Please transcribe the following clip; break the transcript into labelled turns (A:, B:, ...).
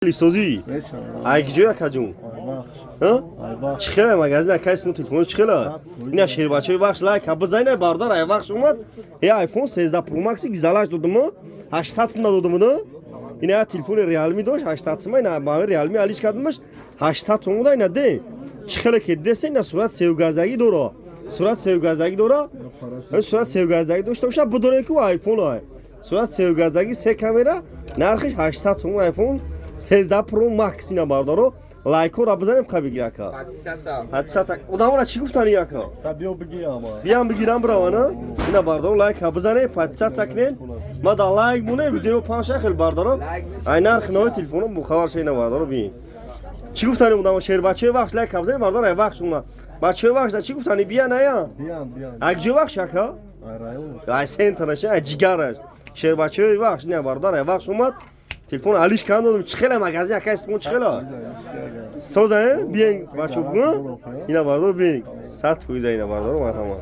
A: Созӣ, ай киҷо, якаҷун? Чӣ хела магазин, акай, исмо телефоно чӣ хела? Ина, шербачаи Вахш, лайка бизанай, бародар. Ай Вахш омад, е iPhone 13 Pro Max гизалаш додумо, 800 сум додуму. Ина я телефони Realme дошт 800 сум, ина ба Realme алиш кардумаш, 800 сум буда. Ина де, чӣ хеле ки десе, ина сурат севгаздагӣ дора, сурат севгаздагӣ дора. Сурат севгаздагӣ дошта боша, бидонед, ки iPhone ай. Сурат севгаздагӣ, се камера, нархиш 800 сум, iPhone 13 Pro Max. Ина, бародаро, лайкҳоро бизанем, ха, бигир, ака, подписаться. Одамора чӣ гуфтани, ака?
B: Биё, бигирам.
A: Биям, бигирам, биравана. Ина, бародаро, лайка бизанем, подписаться кунен. Ма да лайк монем, видео панша хел, бародаро, ай нархи нави телефоно бухабар ша. Ина, бародаро, бин, чӣ гуфтани одама? Шербачаи Вахш, лайка бизанем, бародаро. Ай Вахш ума, бачаи Вахш да чӣ гуфтани, бия, ная?
B: Биям, биям.
A: Ай куҷо Вахш, ака?
B: Ай район.
A: Ай центраш, ай ҷигараш, шербачаи Вахш. Ина, бародар, ай Вахш омад, телефон алиш кардам, додум. Чӣ хела магазин, ака, исмон чӣ хела соза? Биен, бачо, ина, бародар, биен, 100%. Ина, бародаро, марҳамат.